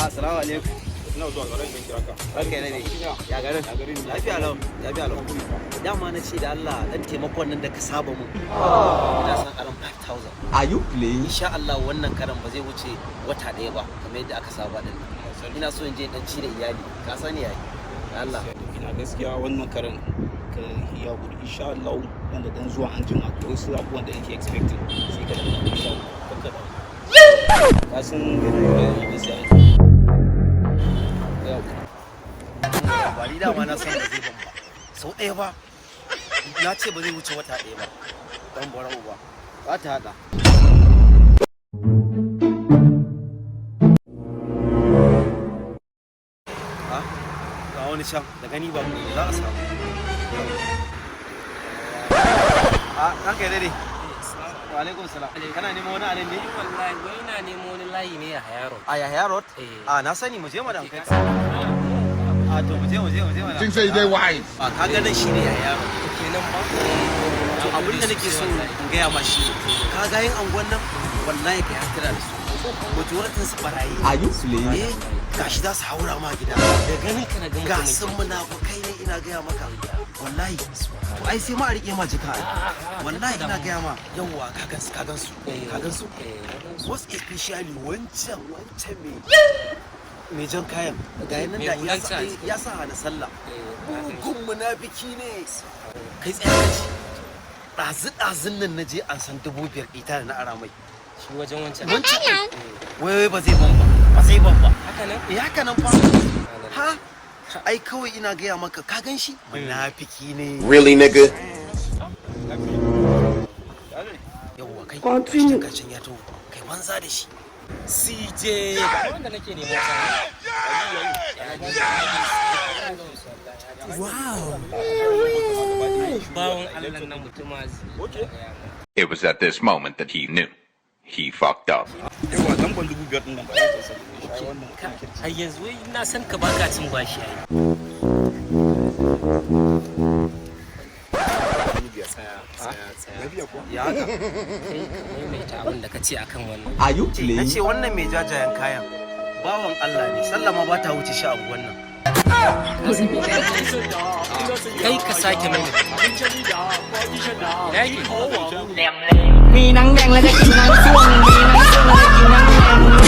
Assalamu alaikum. Ina zuwa garin in kira ka. Ranka ne. Ya garin? Lafiya lau, lafiya lau. Dama na ce da Allah dan taimakon nan da ka saba mun. Ina son aron 5000. Are you playing? Insha Allah wannan karan ba zai wuce wata ɗaya ba, kamar yadda aka saba din nan. Ina so in je in dan ci da iyali. Ka sani yayi. Da Allah. Ina gaskiya wannan karan ka ya gudu, insha Allah nan da dan zuwa an jima ko wasu abubuwan da nake expecting sai ka dan, insha Allah kanka da ka san ganin gaskiya ya. Ba ni dama na san ba zai ban ba. Sau ɗaya ba. Na ce ba zai wuce wata ɗaya ba. Dan bara uba. Ba ta haɗa. Ha? Ga wani can da gani ba mu za a samu. A ranka ya dade. Wa alaikum salam. Kana neman wani anan ne? Wallahi wai na nemo wani layi ne a Hayaro. A Yahaya Road? Eh. A na sani, mu je madam kai. A to mu je, mu je, mu je madam. Think say they wise. A ka ga nan shine Yahaya Road. Kenan ba. To abin da nake so in gaya ma shi, ka ga yin anguwan nan, wallahi kai hattara da su. Majoratin su barayi. Are you playing? Eh, gashi za su haura ma gida. Da ganin ka na ga Ga mutumin sun munafukai ne, ina gaya maka. Wallahi. To ai sai ma a rike ma jika ai. Wallahi ina gaya ma. Yawwa, ka gansu, ka gansu. Ka gansu. Most especially wancan mai jan kayan ga nan Mai da ya hulan sa can a ciki. Ya sa hana sallah, mugun munafiki ne. Kai, tsaya ka ci ɗazu ɗazun nan na je an san 5,000 ita da na ara mai. Shi wajen wancan. Wancan, wai wai ba zai ban ba, ba zai ban ba. Haka nan? Eh, haka nan fa. Ha, ai kawai ina gaya maka, ka gan shi, munafiki ne. Really, nigga? Yawwa, kai gashin gashin ya taho, kai banza da shi. CJ ga wanda nake nemo can. Wow. Bawon Allah nan mutuma. It was at this moment that he knew. He fucked up. Yawa, lamban 5,000 din nan ba za ta sani shi ai wannan. Har yanzu wai na san ka baka cin bashi ai. Tsaya, tsaya, tsaya. Lafiya kuwa? Ya haka? Kai, ka maimaita abin da ka ce akan wannan. Are you Na playing? ce wannan mai jajayen kayan bawan Allah ne, sallama ba ta wuce shi a wannan. Kai, ka sake maimaita. Ina yake? มีหนังแดงและได้กินหนังส่วงมีหนังส่วงและได้กินหนังแดง